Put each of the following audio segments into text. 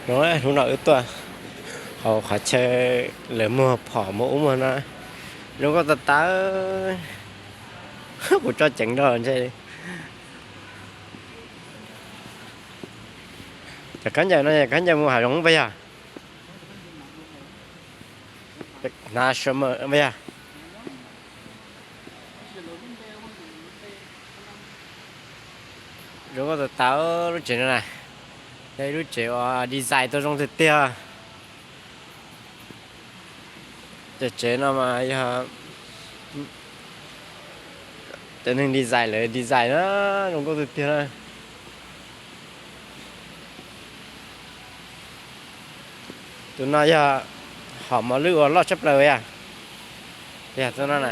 No hnub no wb tuaj hauv qhov chaw lawv muag phom muag ub muag no, zoo nkauj tas tas. Kuv tso ceev nrho ntshe. Cov khaub ncaws no yog khaub ncaws mus hav zoov puas yog? Hnav summer puas yog? Zoo nkauj tas tas lub tsev no na. Yog ib lub tsev uas design tau zoo tiag tiag. Cov tsev no mas yog cov neeg design lawv design na, zoo nkauj tiag tiag na. Tus no yog hom mos lwj uas loj tshaj plaws yog, yog tus no na.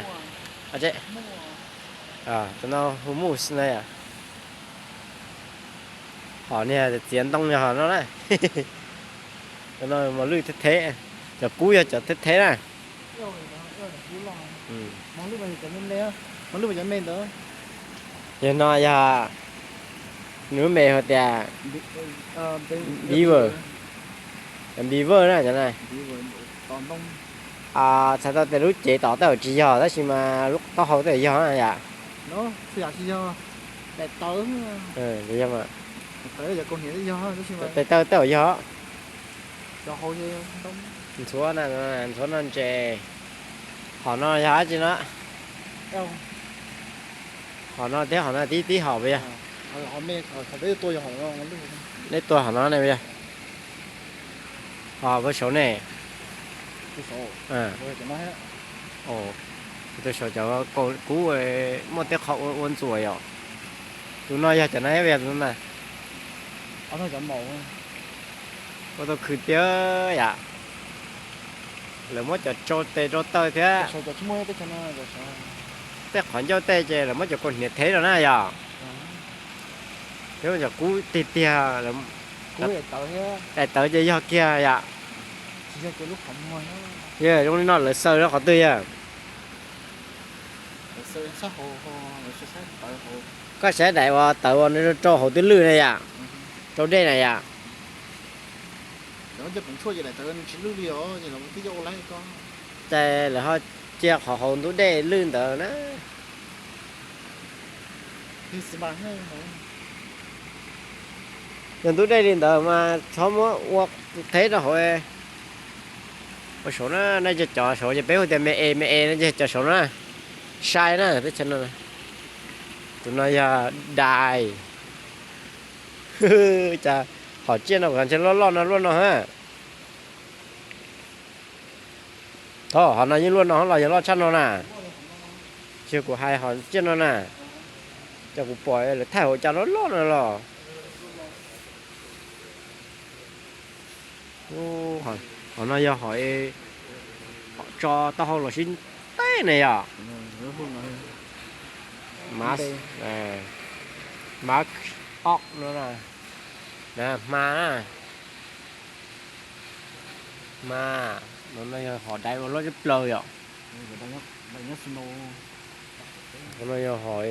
Tus no hu mus na yom. Hom niag txiav ntoo yog hom no na. Tus no mos lwj theb theb, cov kub yog cov theb theb na. Yog no yog nws lub npe hu tias beaver, beaver na cov na. Txhais tau tias lub cev tom tej zaum tsis yog tab sis mas lub taub hau tej zaum yog na yom. Tais taw tej zaum yog. Ntxhuav, ntxhuav no ntses. Hom no yog dab tsi no? Hom no thiab hom no tib tib hom puas yog? Neb tua hom no ne puas yog? Hom puag saud ne. Tus saud cov kaus kub muaj tej qho ua ua ntxuam yom. Tus no yog cov no thiab puas yog tus no na? Ua tau khwv tiag yom. Lawv muab cov tsau tes tsau taw thiab. Tej qhov ncauj tej ces lawv muab cov kaus hniav thev rau na yom. Thiab cov kub tiag tiag. Daim tawv ces yog kiag yom. Yog zoo li no lawv xaws rau qhov twg yog? Koj saib daim uas tawv uas rau hauv twb lwj na yom, rau dej na yom. Ces lawv ho cia qhov hauv ntug dej lwj ntawd na. Yog ntug dej li ntawd mas txhob muab ua theb rau hauv. Ua saud na, nej cov saud ces peb hu tias me es me es no ces cov saud na, sai na teb chaws no. Tus no yog dais. Cas hom tsiaj no kuv ntshe loj loj no luaj no ha. Thov hom no yeej luaj no los yog loj tshaj no na. Tsis yog kuv hais hom tsiaj no na. Cas kuv pom lawv thaij hauv cas loj loj no los. Hom no yog hom tso taub hau los sib teb na yom. Mas, mas ob no na, hma na. Mas no yog hom dais uas loj tshaj plaws yom. No yog hom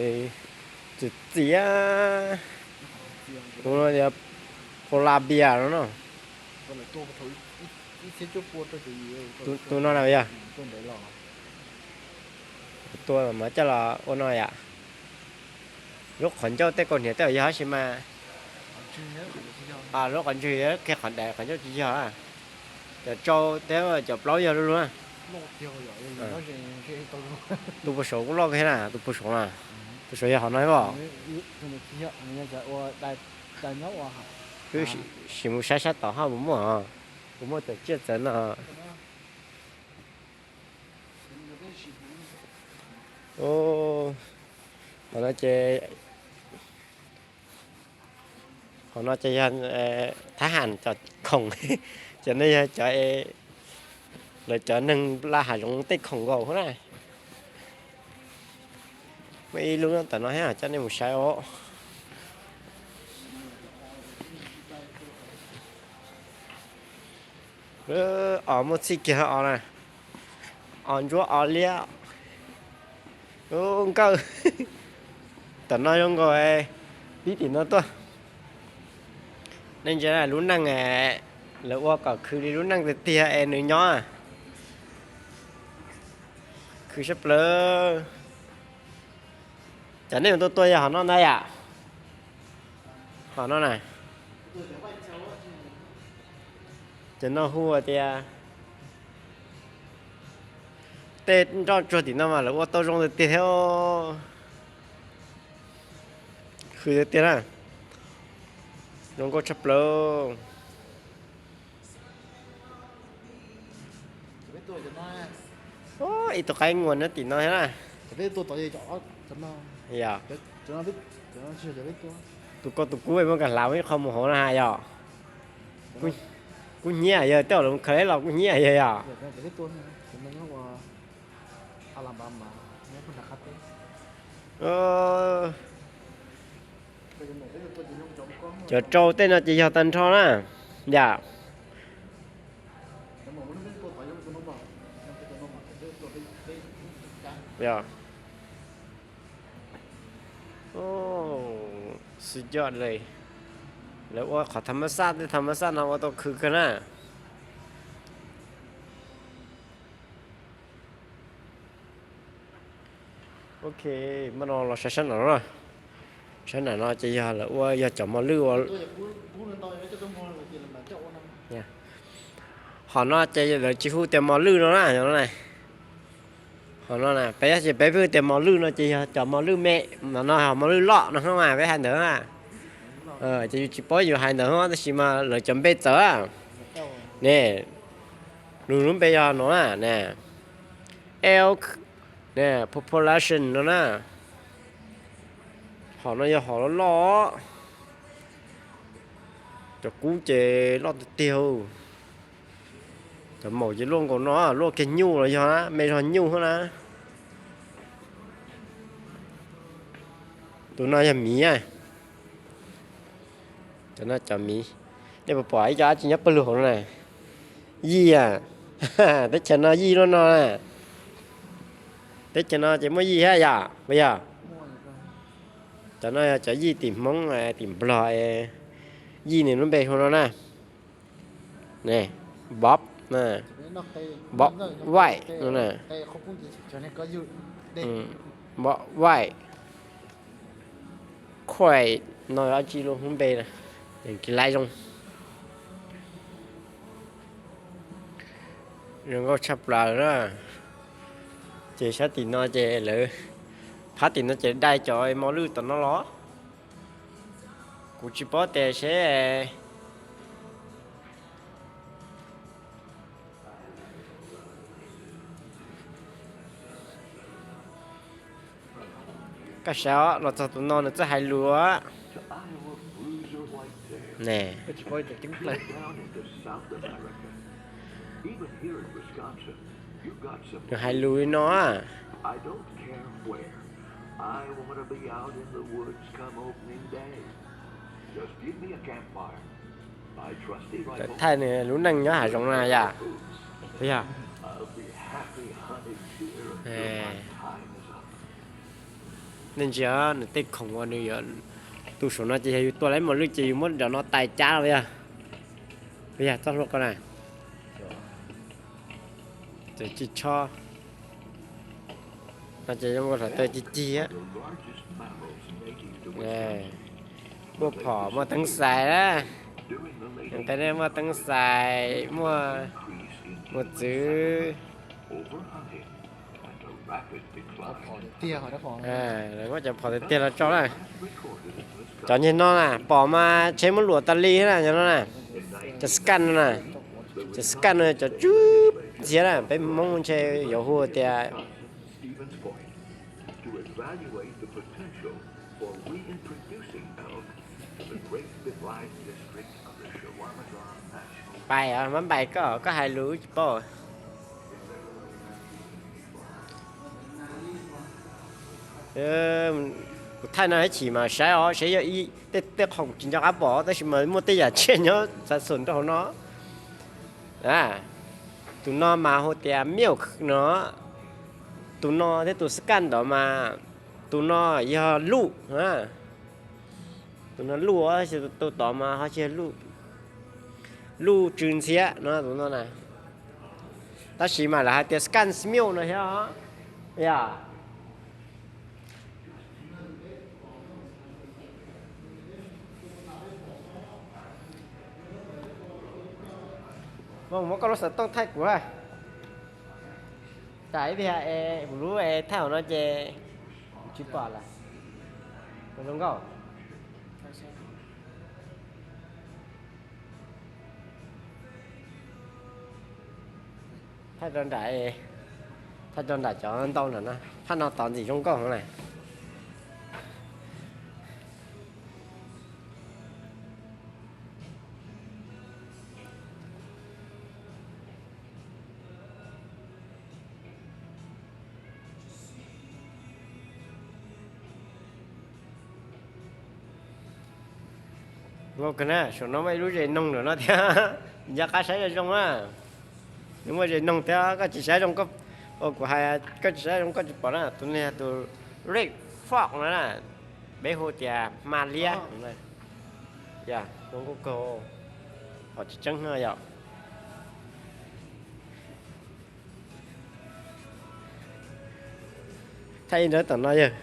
txiv txiav. Tus no yog polar bear no no. Tus no na yog, tua mas coj los ua no yom. Lub qhov ncauj tej kaus hniav tej yog tab sis mas lub qhov ntswg kiag qhov dais qhov ncauj tsis yog. Cov tsau thiab cov plaub yog lub lub. Tus puag saud kuj loj kawg na, tus puag saud na. Tus saud yog hom no thiab os. Wb sim mus saib sab tom haj puas muaj, puas muaj cov tsiaj txawv no. Qhov no ces, qhov no ces yog thab ham cov khoom, cov no yog cov, lawv cov neeg laj hav zoov tej khoom nkaus na. Muaj ib lub tom no thiab coj nej mus saib os. Os muaj txhij kiag os na. Os ntsuab os liab. Lub nkawj tom no zoo nkaus, pib tim no tuaj. Nej ntsia lub neej, Lawv ua kom khwv li lub neej tiag tiag es nws nyob khwv sab plaws. Cov nej mus tua tua yog hom no ntag yom? Hom no na. Cov no hu tias tej nroj tsuag tim no mas lawv ua tau zoo tiag tiag thiab. Khwv tiag tiag na. Zoo nkauj tshaj plaws. Ib tug qaib nguas nyob tim no thiab na. Yog, tus ko tus kub muab nkag hlav ib qho mus hauv na yog. Kuj hnyiab yawg, tej zaum lawv mus khaws los kuj hnyiab yawg yog. Cov rau tej no ces yog tag nrho na. Yom. Xwb coj li. Lawv ua qhov tham ma xaj, tej tham ma xaj no ua tau khwv kawg na. Ok, mas no los saib sab nram no. Sab nram no ces yog lawv ua, yog cov mos lwj ua. Hom no ces lawv tsis hu tias mos lwj no na, no. Hom no na, peb yog ces peb hu tias mos lwj no ces yog cov mos lwj me, no no mos lwj loj no mas peb hais ntawd na. Ces yus tsis paub yus hais ntawd tab sis mas lawv cov npe txawv ne. Nws lub npe yog no na, elk, population no na. Hom no yog hom loj loj. Cov kub ces loj tiag tiag. Cov maum ces luaj nkaus no, luaj kiag nyuj los yog na, me zog nyuj na. Tus no yog miv. Cov no cov miv. Nej puas pom ib co dab tsi nyob pawg lug hauv no na? Yij a. Teb chaws no yij luaj no na. Teb chaws no ces muaj yij thiab yom, puas yog? Cov no yog cov yij tim Hmoob tim Nplog, yij nws lub npe hu no na. Bob, Bob White no na. Bob White, Quail no dab tsi lub npe na, kis lais zoo. Zoo nkauj tshaj plaws na. Ces sab tim no ces lawv, phab tim no ces dai cov mos lwj tom no los. Kuv tsis paub tias seb koj saib os, los txog tus no nws txawj hais lus. Ne, nws hais lus li no. Thaij nws lub neej nyob hav zoov na yom. Yog, nej ntsia nws tej khoom uas nws yuav, tus saum no ces yog yus tua lawm mos lwj ces yus muab nram no tais cab los yog. Yog txoj hlua ko na. Txawm tsis tsho no ces zoo ua hluav taws cig cig. Muaj phom muaj teeb xais na. Ntawm no muaj teeb xais, muaj, muaj txwv. Lawv muab cov phom tiag tiag los tso na. Cov nyuag no na pom mas tsheb muab luam tas li thiab na, cov no na. Cov scan no na, cov scan no cov tswb ntxiav na, peb Hmoob ntshe yuav hu tias pais, mab pais, koj, koj hais lus tsis paub. Kuv thaij no ib chim mas saib os, saib yog ib, tej, tej khoom tsis nco qab pom tab sis mas muaj tej yam tsiaj nyob xav xum rau hauv no. Tus no mas hu tias milk no, tus no thiab tus scan ntawd mas, tus no yog luj, tus no luj, tus tod mas ho tsis yog luj. luj tsw ntxhiab no tus no na. Tab sis mas lawv hais tias scan smell no thiab. Yog muab koj lub xov tooj thaij kuv. Tam ib pliag es kuv lub es thaij hauv no ces tsis pom lawm. Zoo nkauj. Thaij rau nram, thaij rau nram cov ntau nram no, phab no tod ntxim zoo nkauj heev na. Nkauj kawg na, saum no muaj ib lub zes noog ntawm no thiab, nco qab saib zoo zoo na. Nws muaj zes noog thiab, koj tsis saib zoo, kuv hais koj tsis saib zoo koj tsis pom na. Tus no yog tus red fox no na, peb hu tias hma liab. Yog, zoo nkauj kawg, pom tsis tseeb no yom. Thaij ib nrab tom no yawg.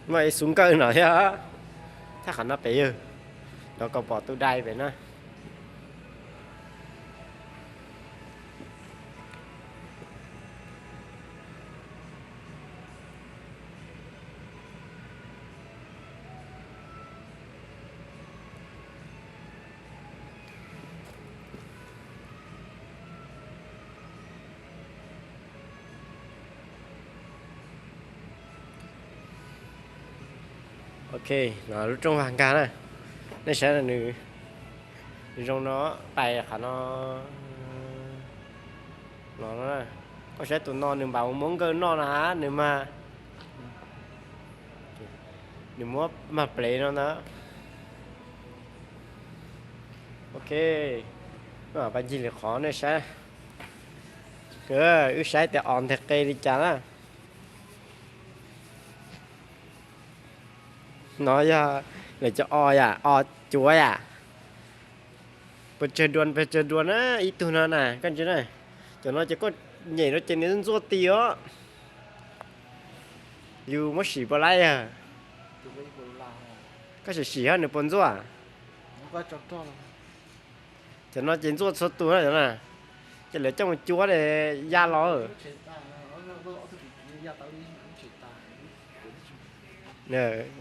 Muaj ib xub nkawj no thiab, thaij qhov no pem yawg, rau kom pom tus dai pem na. Ok, no lub rooj vag nkag na. Nej saib nws zoo no, pais qhov no, no, koj saib tus no nws npam muab nkawj noj na, nws mag, nws muab mag plev no ntag. Ok, pab ncig lwm qhov nej saib. Wb saib tias os nteg qe li cas na. No yog lawv cov os yam, os cuav yam. Pes tsawg dua, pes tsawg dua na, ib tug no na, koj ntsia na. Cov no ces koj nyem no ces nws ntxuaj ti os. Yus muab sim puas laib yog? Koj sim sim nws puas ntxuaj. Cov no ces ntxuaj txhua tus na, cov no. Ces lawv coj mus cuab ya los.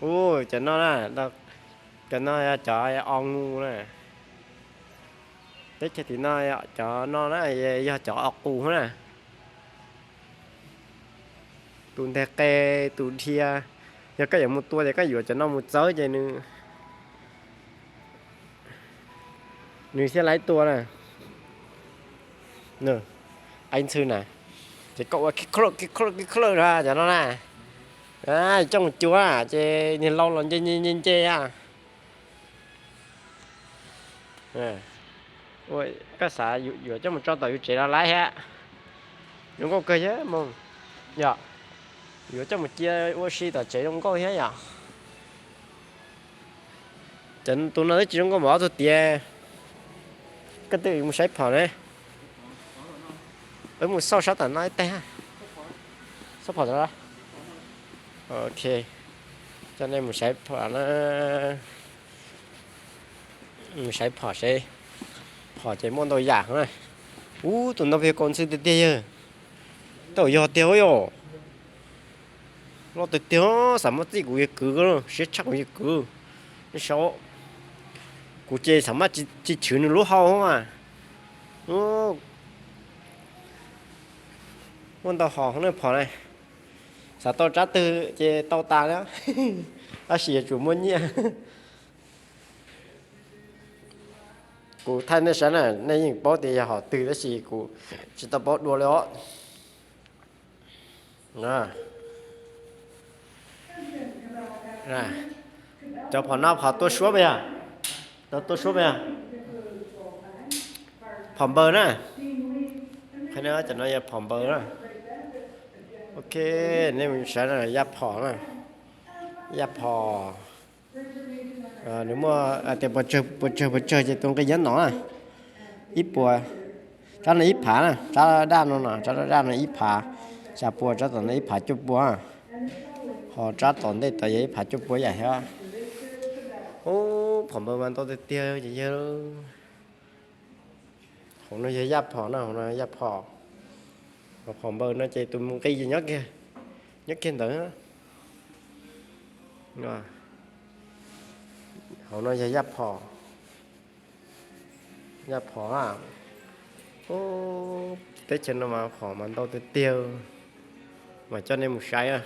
Ub, cov no na, cov no yog cov os ngu na. Teb chaws tim no cov no na, yog cov os qus na. Tus nteg qe, tus dhia. Yog koj yuav mus tua ces koj yuav cov no mus txawb ces nws, nws thiaj laib tua na. Qe ntxhw na, ces koj ua kij khlawj kij khlawj kij khlawj na cov no na. Coj mus cuab ces niag lau los nce nce nce nce a. Koj xav yuav coj mus tso tom yus tsev los laib thiab. Zoo nkauj kawg thiab mog. Yog, yuav coj mus cia ua si tom tsev zoo nkauj thiab yom. Tus no twb tsis zoo nkauj npaum ob tug tiav. Koj twb mus saib phom ne. Wb mus xauj sab tom no ib teg. Xauj phom. Ok, coj nej mus saib phom na. Mus saib phom seb, phom ces muaj ntau yam na. Ub, tus no peb kaus ntxhw tiag tiag yawg. Tau yog tiag yom. Loj tiag tiag, xav maj txij kuv yawg kwv, siab tshaj kuv yawg kwv. Saib, kuv ces xav maj tsis chwv nws lub hau mas. Muaj ntau hom na phom na. Xav tau tsab twg ces tau tas na. Tab sis yuav tsum muaj nyiaj. Kuv thaij nej saib na, nej yeej paub tias yog hom twg tab sis kuv tsis tau paub dua li os. Cov phom no phom tua suab puas yog? Tau tua suab puas yog? Phom npaws na. Qhia nej, cov no yog phom npaws na. Ok, nej mus saib na, yaj phom na. Yaj phom. Nws muaj tias puas tsawg puas tsawg puas tsawg ces tus nqi nyob no na. Ib puas, tsab no ib phav na, tsab daj no no, tsab daj no ib phav, xya pua, tsab tom no ib phav cuaj pua, ho tsab tom ntej tod yog ib phav cuaj pua yam thiab. Ub, phom npaws mas ntau tiag tiag ces yog. Hauv no yog yaj phom na, hauv no yaj phom. Phom npaws no ces tus mus nqi ces nyob kiag, nyob kiag ntawd. Hauv no yog yaj phom, yaj phom a. Ub, teb chaws no mas phom mas ntau tiag tiag, mas coj nej mus saib.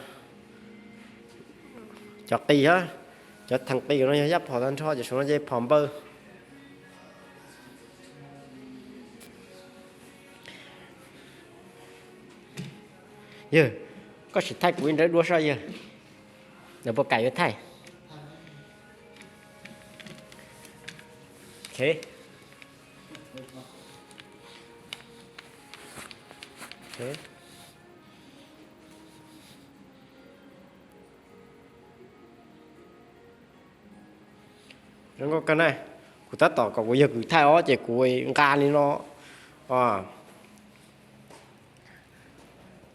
Cov qis, cov theem qis no yog yaj phom tag nrho ces saum no ces phom npaws. Yawg, koj sim thaij kuv ib nrawb dua soj yawg. Lawv puas kam yuav thaij? Zoo nkauj kawg na. Kuv tab tom kom kuv yawg kwv thaij os ces kuv nqa li no.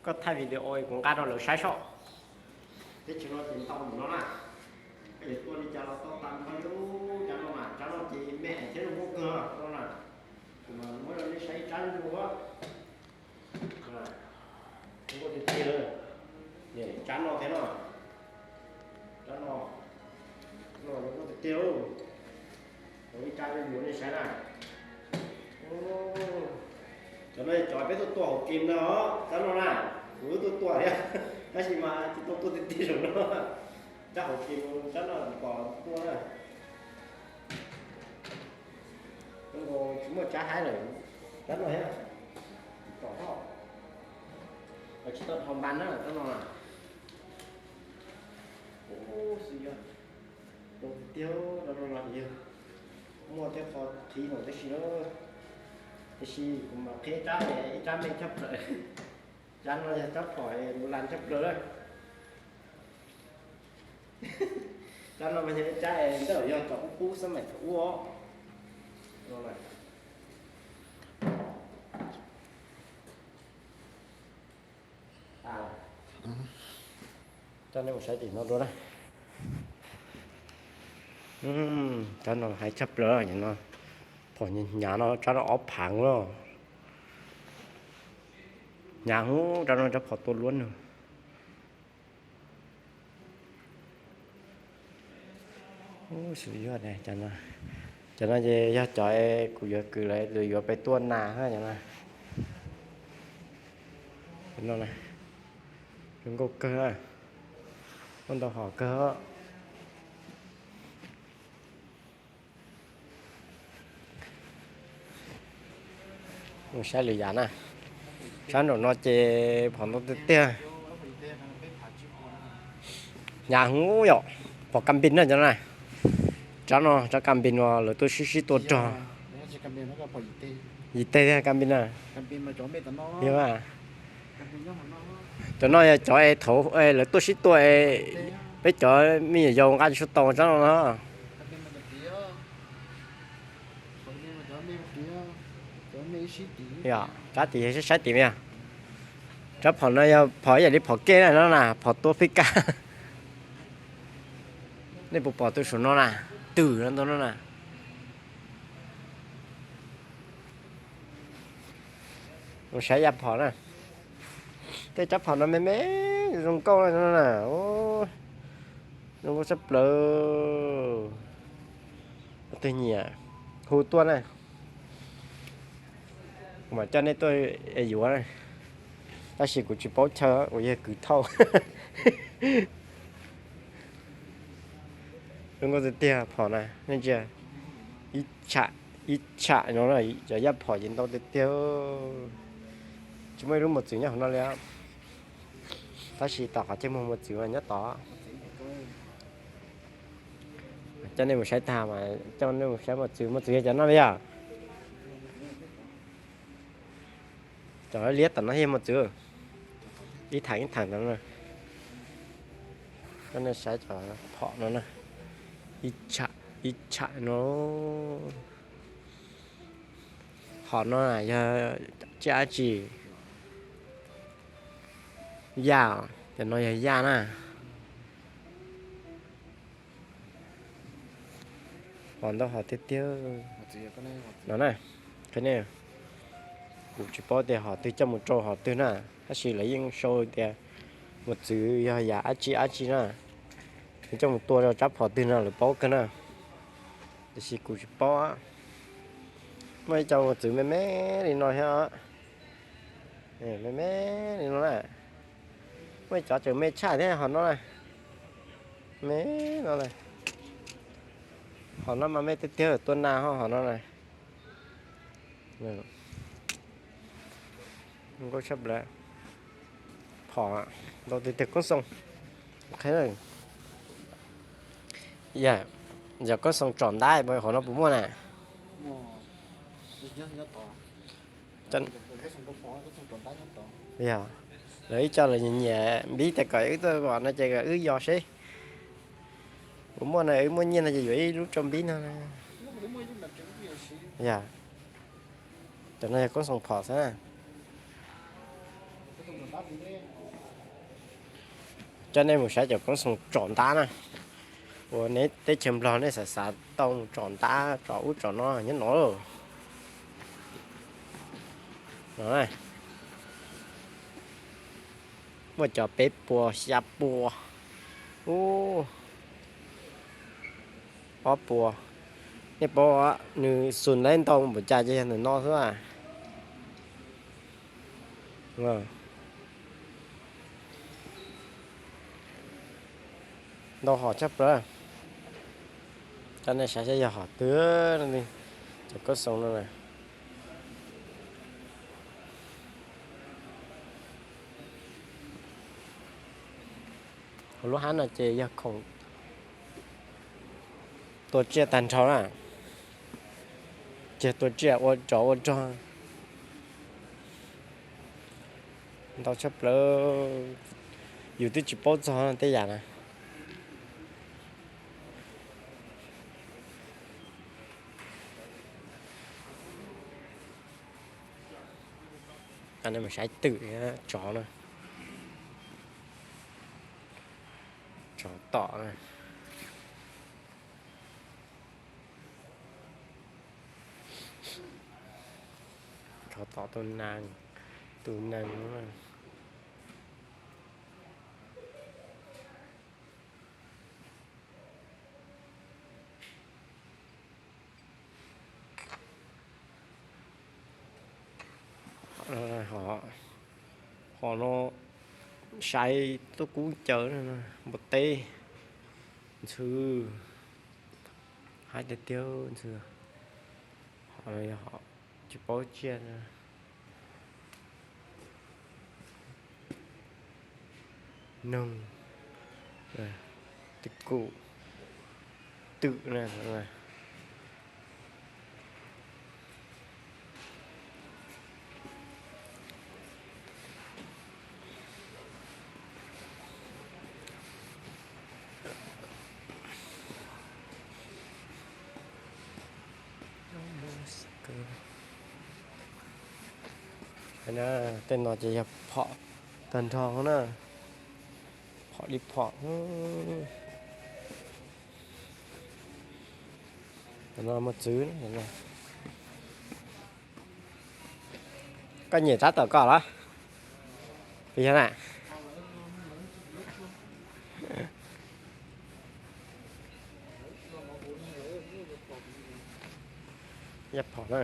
Koj thaij video kuv nqa rau lawv saib soj. Teb chaws no ces ntau mus no na. Koj yuav tua li cas los tau tas nrho li. Tsab no mas, tsab no ces me thiab zoo nkauj kawg no na. Kuv mas muab rau nej saib tsab zoo nkauj. Nkauj tiag tiag. Tsab no thiab no. Tsab no, no zoo nkauj tiag tiag. Ib tsab zoo yuav nej saib na. Cov no cov peb tuaj tua hauv game no, tsab no na, kuv twb tuaj tua thiab, tab sis mas tsis tau tua tiag tiag zaum no. Tsab hauv game tsab no kuv pom tua na. Tsis muaj tsab haib lawm, tsab no thiab. Tom hoj, tsis tau dhau npas na tsab no na. Xwb yog, zoo tiag, tsab no no yog muaj tej qho qhib no tib si na. Tiam sis kuv mam qhia tsab, ib tsab me tshaj plaws. Tsab no yog tsab phom luv las tshaj plaws lawm. Tsab no mas yog ib tsab es ntawm yog cov qub qub xab maim thaum ub. Coj nej mus saib tim no dua na. Tsab no hais tshaj plaws no, phom hnyav no tsab no ob phav no. Hnyav hub, tsab no tsab phom tua luab no. Xwb yog, cov no ces yog cov kuv yuav kwv lawv yuav peb tuaj nas na. Cov no, zoo nkauj kawg, muaj ntau hom kawg. Mus saib lwm yam na. Sab nraum no ces phom ntau tiag tiag. Hnyav hub yom, phom ka npis na cov no. Tsab no, tsab ka npis no lawv tuaj sib sib tua rog. Yim teg thiab ka npis na. Yog, cov no yog cov es thaum lawv tuaj sib tua es peb cov me nyuam yaus nqa tsis tau tsab no no. Tsab tim yog saib tim yog. Tsab phom no yog phom ib yam li phom kej na no na, phom tua pib kab. Nej puas pom tus saum no na, twm no ntau no na. Mus saib yaj phom na. Tej tsab phom no me me zoo nkauj no na. Zoo nkauj tshaj plaws. Twg nyiam hu tuaj na. Kuv mam coj nej tuaj yuav, tab sis kuv tsis paub chaw, kuv yog kwv thauj. Zoo nkauj tiag tiag phom na, nej ntsia. Ib tsham, ib tsham no, cov yaj phom ces ntau tiag tiag. Tsis muaj ib lub mos txwv nyob hauv no li. Tab sis tom qhov chaw muag mos txwv mas nyob tod. Coj nej mus saib tag mas coj nej mus saib mos txwv, mos txwv yog cov no li yog. Cov liab tom no yog mos txwv. Ib theem ib theem tom no. Coj nej saib cov phom no na. Ib tsham, ib tsham no. Hom no yog tsiaj dab tsi? Yaj, cov no yog yaj na. Hom ntau hom tiag tiag no na. Kuv tsis paub tias hom twg coj mus rau hom twg na, tab sis lawv yeej sau tias mos txwv yog yam dab tsi dab tsi na. Nws coj mus tua rau tsab phom twg no lawv paub kawg na. Tiam sis kuv tsis paub. Muaj ib co mos txwv me me li no thiab. Me me li no na. Muaj ib cov tseem me tshaj thiab hom no na. Me no na. Hom no mas me tiag tiag, tua nas ho hom no na. Nkauj tshaj plaws. Phom ntau tiag tiag, Koob Xoo. Yog Koob Xoo tsom ntab hauv no puas muaj na? Yog, lawv ib co lawv nyiam nyiam npib tias kom wb tuaj pom no ces kom wb yos seb. Kuv muaj no, wb muaj nyiaj no ces yuav ib lub rau npib no. Yog, cov no yog Koob Xoo phom xwb na. Coj nej mus saib cov Koob Xoo tsom ntab na. Ua neb teb chaws Nplog nej xav xav tau mus tsom ntab tsom ub tsom no nyob no. Muaj cov peb puas xya puas, ub, ob puas. Nej paub nws xus laib ntau npaum cas ces yog ntawm no xwb. Ntau hom tshaj plaws. Coj nej saib saib yog hom twg, cov Koob Xoo no na. Hauv lub hab no ces yog khoom tua tsiaj tag nrho na. Ces tua tsiaj ua tsov ua rog ntau tshaj plaws, yus twb tsis paub txog tej yam na. Saib twm, tsov na, tsov tom na. Tsov tom tus nees, tus nees. Hom no saib tuaj kub caws, npua teb, ntxhw, haib tiag tiag ntxhw. Hom no yog hom tsis paub tsiaj. Noog, twm kum, twm na. Tej no ces yog phom tag nrho na. Phom li phom. Cov no mos txwv. Koj nyiam tab tom koj los? Yog na. Yog phom na.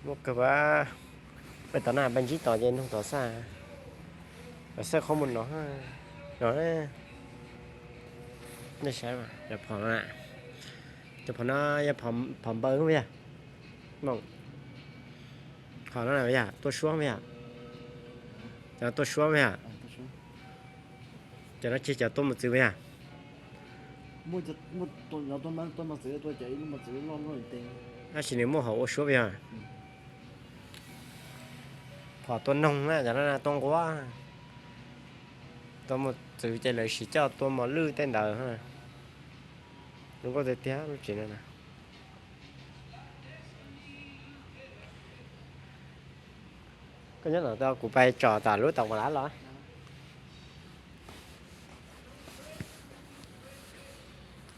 Muaj kawg, peb tom na, peb ntsib tom ces nug tom xaj, xaj qhov mus no, no. Nej saib, cov phom no, cov phom no yog phom npaws yog? Phom no yog tua suab yog? Cov tua suab yog? Cov no ces cov tua mos txwv yog? Tab sis nws muaj hom ua suab yog? Hom tua noog na, cov no tua nquab. Tua mos txwv ces lawv siv coj tua mos lwj tej ntawd. Zoo nkauj tiag tiag lub tsev no na. Koj nyob no, kuv pais tsom tom lub tom mos lav los.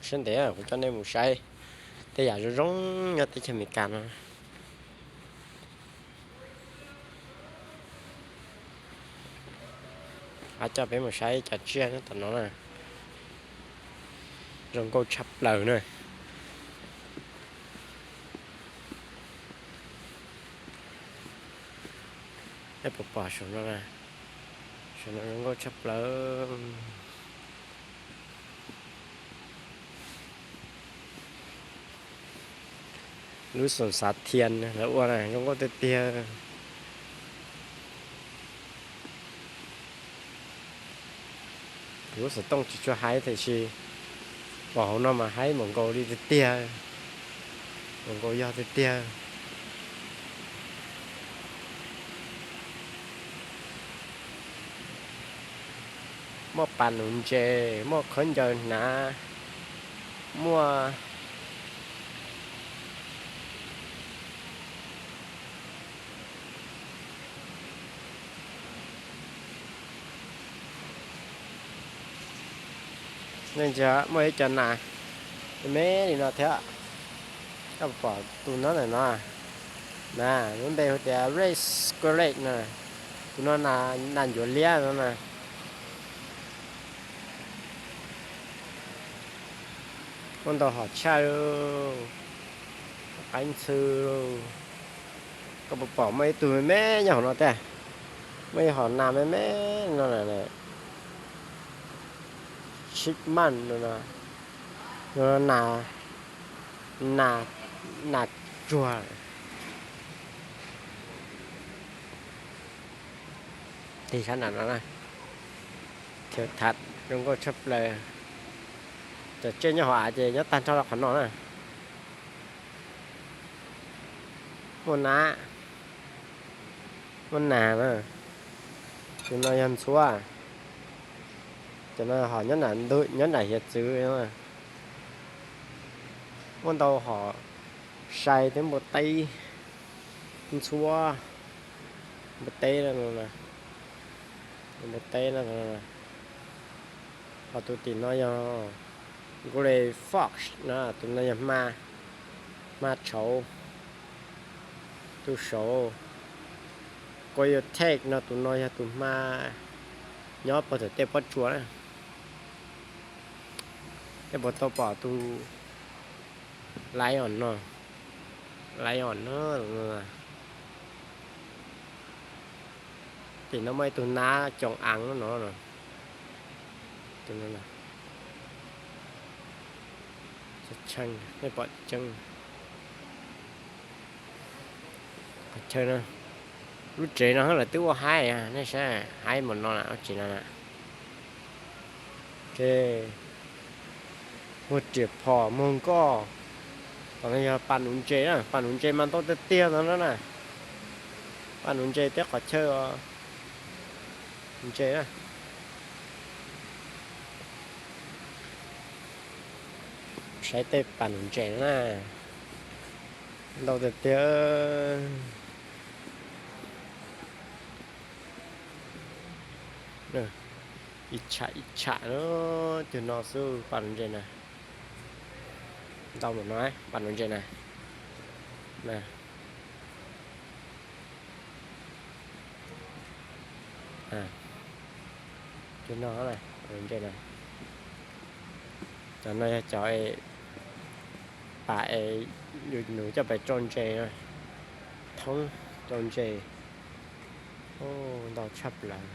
Sawv ntev kuv coj nej mus saib tej yam zoo zoo nyob teb chaws Amelikas no. Coj peb mus saib cov tsiaj nyob tom no na. Zoo nkauj tshaj plaws na. Nej puas pom saum no, saum no zoo nkauj tshaj plaws. Lub xoom xav thias lawv ua na zoo nkauj tiag tiag. Kuv lub xov tooj tsis tshua haib tiam sis pom hauv no mas haib npaum nkaus li tiag tiag. Npaum nkaus yog tiag tiag. Muaj pas nuv ntses, muaj khaub ncaws hnav, muaj nej ntsia muaj ib co nas me me li no thiab. Koj pom tus no ntawm no na, lub npe hu tias red squirrel na. Tus no nas ncuav liab no na. Muaj ntau hom tshaj, qaib ntxhw. Koj puas pom muaj ib tug me me nyob hauv no tiag? Muaj ib hom nas me me no, chipmunk no, nas tsuag. Tig sab nram no na, khiv thav zoo nkauj tshaj plaws. Cov tsiaj nyob hauv av ces nyob tag nrho rau qhov no na. Muaj nas, muaj nas na. Tus no yog ntxhuab. Cov no hom nyob nram ntug, nyob nram hiav txwv. Muaj ntau hom sai thiab npua teb, ntxhuab, npua teb, npua teb no. Ho tus tim no yog gray fox no, tus no yog hma, hma tshauv, tus saud. Coyote no, tus no yog tus hma nyob puag tom tej pob tsuas na. Nej puas tau pom tus lion no? Lion no, tim no muaj ib tug nab coom av no. Tus no, nej pom tseeb. Qhov chaw no, lub tsev no lawv twb ua haib, nej saib, haib npaum no lub tsev no na. Ces muag riam phom muag nkoj. Tom no yog pas nuv ntses na, pas nuv ntses mas ntau tiag tiag no na. Pas nuv ntses tej qhov chaw ntses na. Saib tej pas nuv ntses na, ntau tiag tiag. Ib tsham ib tsham na, cug no xwb pas nuv ntses na. Ntau mus no, pas nuv ntses na. Cov no, ntses na, cov no yog cov pas es yus nws coj pais rau ntses, thoob rau ntses. Ntau tshaj plaws.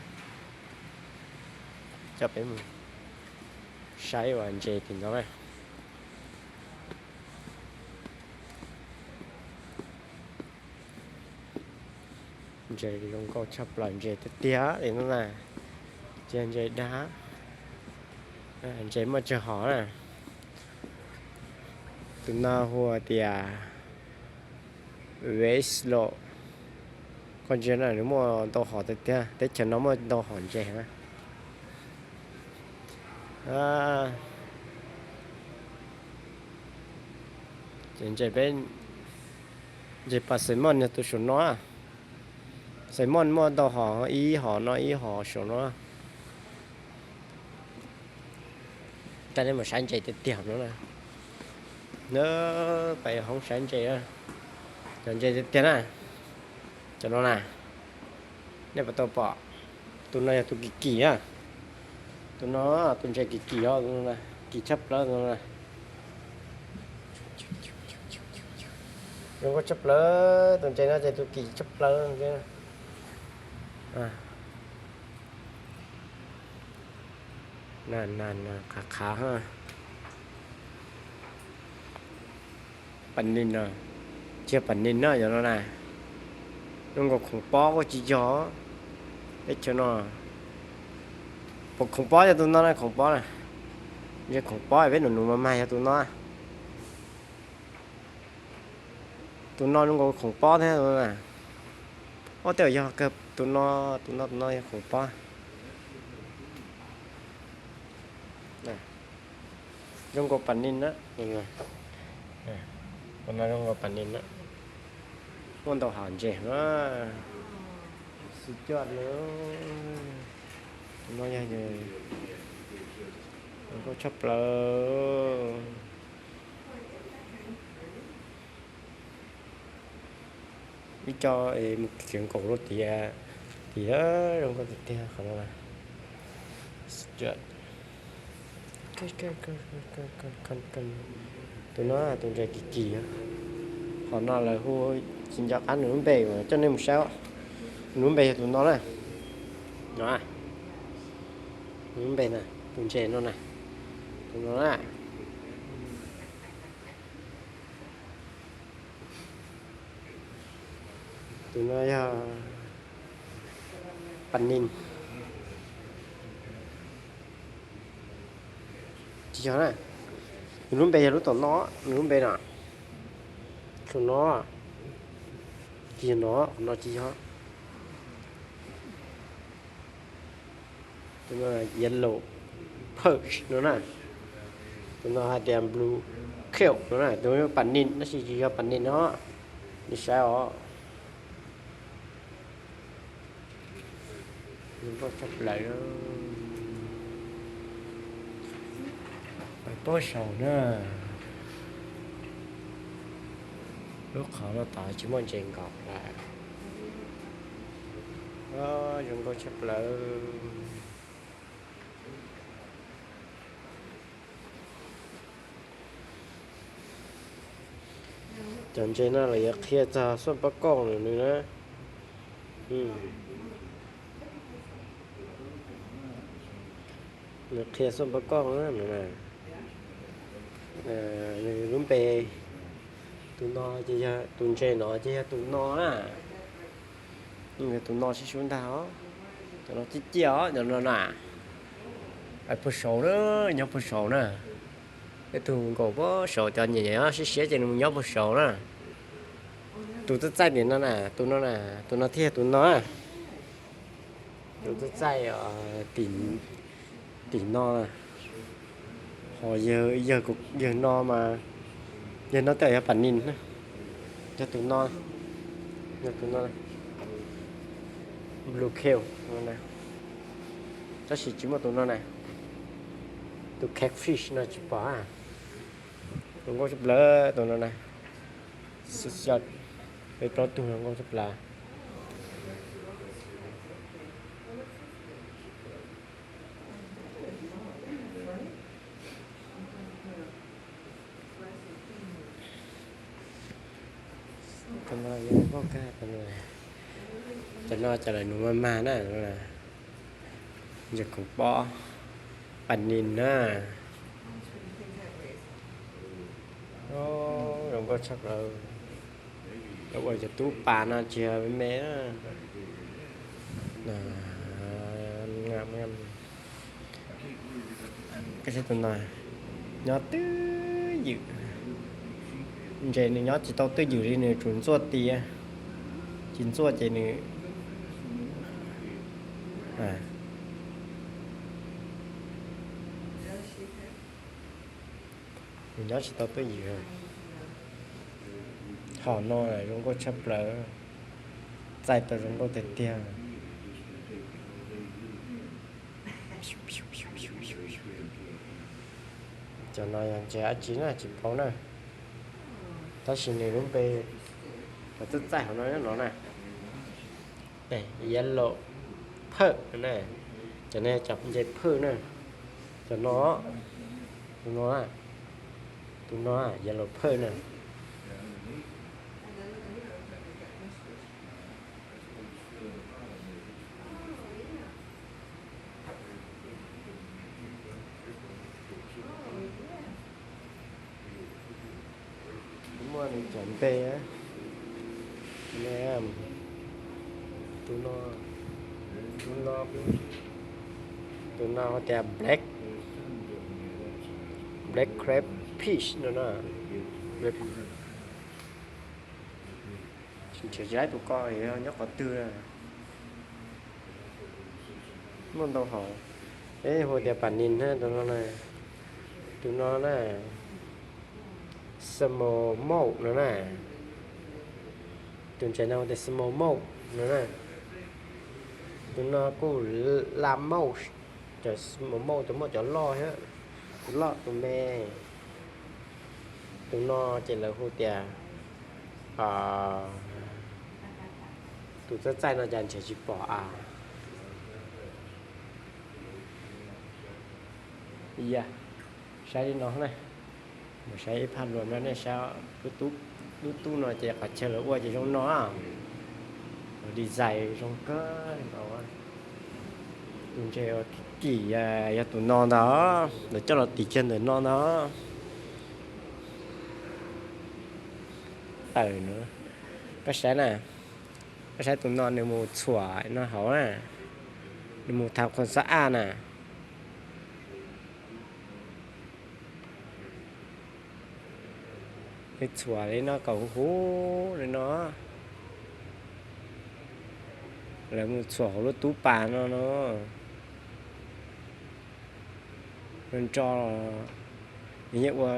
Coj peb mus saib ua ntses tim no. Ntses zoo nkauj tshaj plaws, ntses tiag tiag li no na. Tsis yog ntses dag, ntses muaj tsawg hom na. Tus no hu tias Western Koj ntsia na, nws muaj ntau hom tiag tiag, teb chaws no muaj ntau hom ntses na. Ces ntses peb, ntses pas xav moj yog tus saum no. Xav moj muaj ntau hom, ib hom no ib hom saum no. Coj nej mus saib ntses tiag tiag no na. Peb hoob saib ntses, cov ntses tiag tiag na. Cov no na, nej puas tau pom? Tus no yog tus kim kim na. Tus no, tus ntses kim kim os, kim tshaj plaws tus no na. Zoo nkauj tshaj plaws, tus ntses no ces tus kim tshaj plaws. Qhav qhav, pas nis no, tsis yog pas nis na, yog no na. Zoo nkaus khoom pob kuj tsis yog, teb chaws no. Puas khoom pob yog tus no na, khoom pob na. Yog khoom pob peb num num mas mas yog tus no. Tus no zoo nkaus khoom pob thiab. Ob, tej yog kawg tus no, tus no, tus no yog khoom pob. Zoo nkaus pas nis na. Tus no zoo nkaus pas nis na. Muaj ntau hom ntses na. Xwm coj lawm. Tus no yog zoo nkauj tshaj plaws. Ib co mus khiav nkaum rau tiag, tiag zoo nkauj tiag tiag qhov no. Tus no tus ntses kim kim, qhov no lawv hu, tsis nco qab nws lub npe, coj nej mus saib. Nws lub npe yog tus no na. No, nws lub npe na, tus ntses no na, tus no na. Tus no yog pas nis. Tsis yog na. Nws lub npe yog lub tom no, nws lub npe no. Tus no tsis yog no, no tsis yog. Tus no yellow perch no na. Tus no hais tias blue gill no na. Tus no pas nis tab sis tsis yog pas nis no. Nej saib os. Zoo nkauj tshaj plaws. Pais pab saum na. Lub qhov no tod tsis muaj ntses nkaus lawm. Zoo nkauj tshaj plaws. Cov ntses no lawv yuav qhia txog xuaj pab kauj nws na. Nws qhia xuaj pab kauj na. Nws lub npe, tus no ces yog tus ntses no ces yog tus no na. Tus no sib sub ntag os. Cov no ciaj ciaj os, cov no na. Pais puag saud na, nyob puag saud na. Peb tug nkaus puag saud, cov nyiam nyiam siab siab ces nws mus nyob puag saud na. Tus txaij txaij tim no na, tus no na, tus no thiaj yog tus no. Tus txaij txaij tim no na. Ho yawg no mas, yawg no tej yog pas nis na. Yog tus no, yog tus no, blue gill no na. Tab sis tsis muaj tus no na. Tus catfish no tsis pom. Zoo nkauj tshaj plaws tus no na. Peb plaub tug zoo nkauj tshaj plaws. Cov no cov lawv num mag mag na. Ntses khoom pob, pas nis na. Zoo nkauj tshaj plaws. Lawv ua cov tub pas no tsis yog me me. Koj saib tus no, nyob twj ywm. Ntses nws nyob tsis tau twj ywm li, nws tsum ntxuaj tias. Tsis ntxuaj ces nws, nws nyob tsis tau tuaj ywm. Hom no zoo nkauj tshaj plaws, txaij tau zoo nkauj tiag tiag. Cov no yog ntses dab tsi na tsis paub na, tab sis nws lub npe, cov txaij txaij hauv no no na, yellow pearl na, cov no yog cov ntses phawj na, cov no, tus no, tus no yellow pearl na. Muaj nws cov npe, tus no, tus no, tus no tias black, black crab fish no na. Tsis nrhiav tsis laib tus ko nyob qhov twg. Muaj ntau hauv, peb hu tias pam nis na, tus no na, tus no na, small mouth no na. Tus ntses no hu tias small mouth no na. Tus no kuj large mouth, cov small mouth cov muaj cov loj thiab, tus loj tus me. Tus no ces lawv hu tias, tus txaij txaij no cas nrhiav tsis pom a. Saib li no na, mus saib ib phaj luas no nej saib, lub tub no ces qhov chaw lawv ua ces zoo no, lawv design zoo kawg no. Tus ntses kim yog tus no ntag, lawv coj los tim kiag ntawm no ntag. Tawm no, koj saib na, koj saib tus no nws mus txhuam no hauv na, nws mus tham khon xab aj na. Nws txhuam li no kom huv huv li no, lawv mus txhuam hauv lub tub pas no no. Nws nro, nws yeej ua,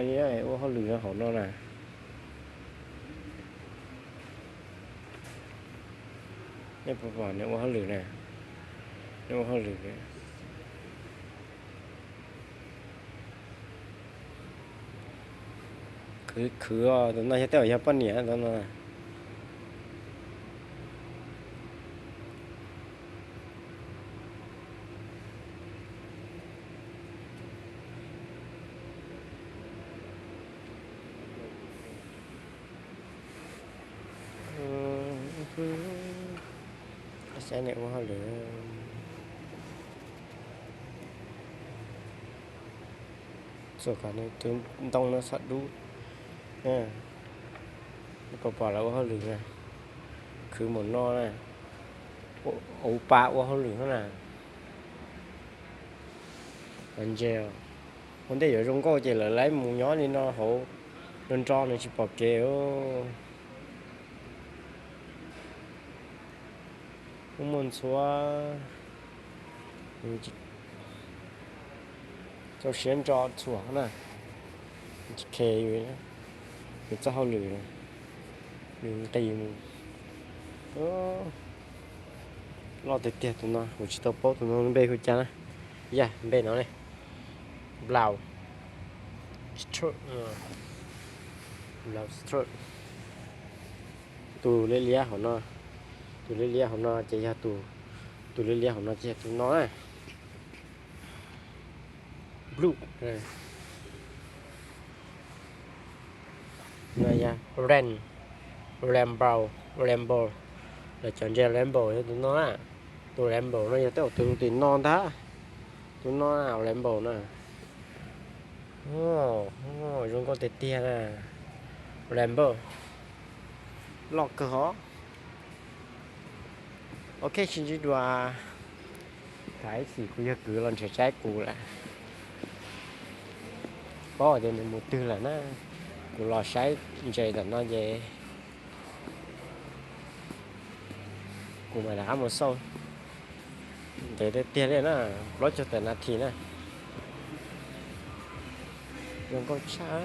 ua hauj lwm hauv no na. Nej puas pom nws ua hauj lwm na, nws ua hauj lwm. Khwv khwv os, tus no yog tej zaum yog poj niam tus no. Saib nws ua hauj lwm. Txuas kom nws tus ntoo no xam dub. Pom pom lawv ua hauj lwm na, khwv mus no na, auv pa ua hauj lwm no na. Ntses, ua ntej yuav zoo nkauj ces lawv laib mus nyob li no hauv, nro nro nws tsis pom kev. Muaj muaj ntxhua, rau siab ntso txhuam na, tsis khe yus, yus txoj hauj lwm, nws nqis mus. Loj tiag tiag tus no, kuv tsis tau paub tus no npe hu cas na. Yog npe no ne, Brown Trout, Brown Trout. Tus liab liab hauv no, tus liab liab hauv no ces yog tus, tus liab liab hauv no ces yog tus no na. Blue. No yog rain, rainbow, rainbow. Lawv cov ntses rainbow yog tus no na. Tus rainbow no yog tej zaum tus tim no ntag. Tus no rainbow na. Zoo nkauj tiag tiag na. Rainbow loj kawg hov. Ok, sib ntsib dua. Thov ib txhis kuv yawg kwv los nrhiav saib kuv lawm, paub tias nws mus twg lawm na. Kuv los saib ntses ntawm no ces Kuv mam rov qab mus xauj. Ntev tiag tiag li na, plaub caug tawm nas this na. Zoo nkauj tshaj.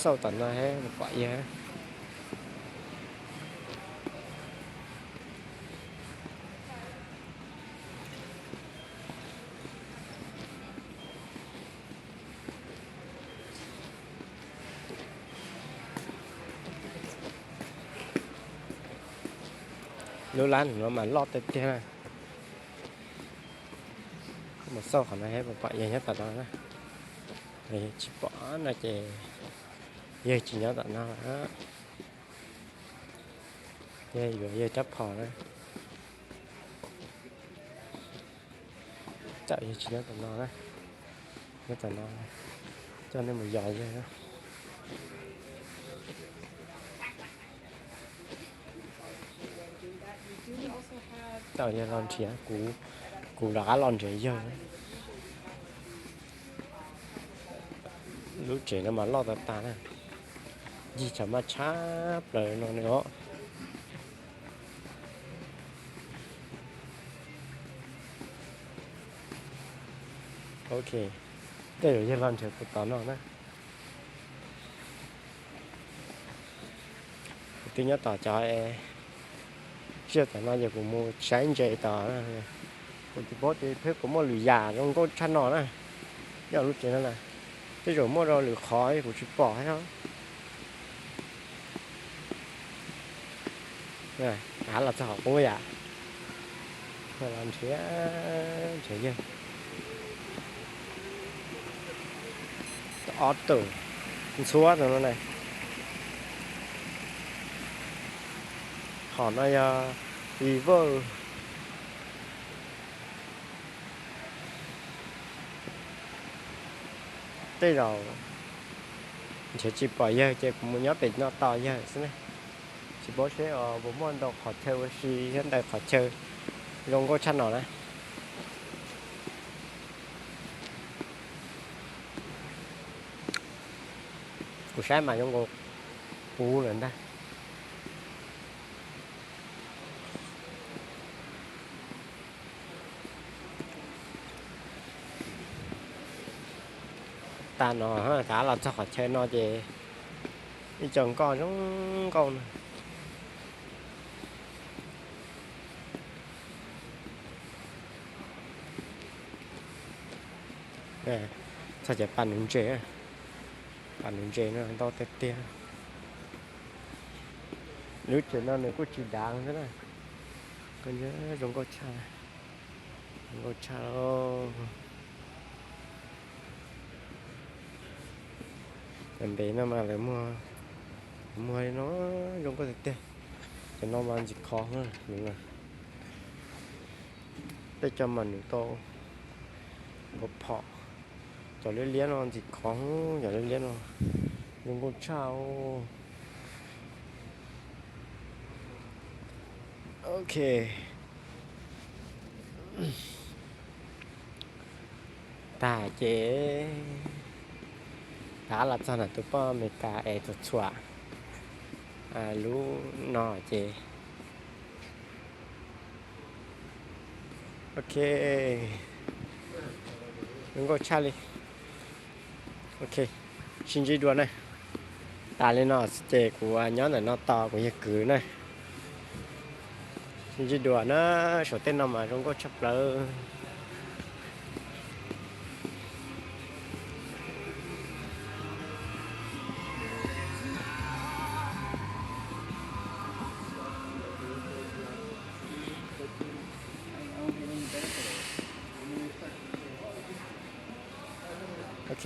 Xauj tom no pom yawg. Lub lab no mas loj tiag tiag na. Mus xauj qhov no pom yawg nyob tom no na. Tsis pom no ces yawg tsis nyob tom no. Yawg yuav yawg rab phom na. Tam yawg tsis nyob tom no na. Nyob tom no, coj nej mus yos yawg. Tam yawg los nrhiav, kuv rov qab los nrhiav yawg. Lub tsev no mas loj tas tas na, ncig tshav maj tshab plaws no ne os. Ok, tej zaum yawg los nrhiav kuv tom no na. Kuv twb nyob tom cov tsiaj tom no ces kuv mus saib ntses tom, kuv tsis paub tias peb puas muaj lwm yam zoo nkauj tshaj no na. Nyob lub tsev no na, tej zaum muaj rau lwm qhov kuv tsis pom thiab. Av los txog qhov qub yam, los nrhiav, nrhiav yawg. Ob tug ntxhuab no na. Qhov no yog beaver. Tej zaum nrhiav tsis pom yawg ces kuv mus nyob pem no tos yawg xwb na. Tsis paub seb puas muaj ntau qhov chaw ua si thiab ntau qhov chaw zoo nkauj tshaj no na. Kuv saib mas zoo nkaus puv lawm ntag. Tag no, tav los txog qhov chaw no ces ib co nkoj zoo nkauj no. Txog cov pas nuv ntses, pas nuv ntses no ntau tiag tiag. Lub tsev no nws kuj tsis dav xwb na. Zoo nkauj tshaj, zoo nkauj tshaj. Cov ntev no mas lawv muag, muag li no zoo nkauj tiag tiag. Cov no mas ntxim khov, tej co mas nws tau npua phom. Cov liab liab no ntxim khov, cov liab liab no zoo nkauj tshaj. Ok. Tag ces tav los txog ntawm tus poj Amelikas es txhuam txhuam lub no ces ok, zoo nkauj tshaj li. Ok, sib ntsib dua na. Tas li no ces kuv nyob ntawm no tos kuv yawg kwv na. Sib ntsib dua na, saum tej no mas zoo nkauj tshaj plaws. Ok,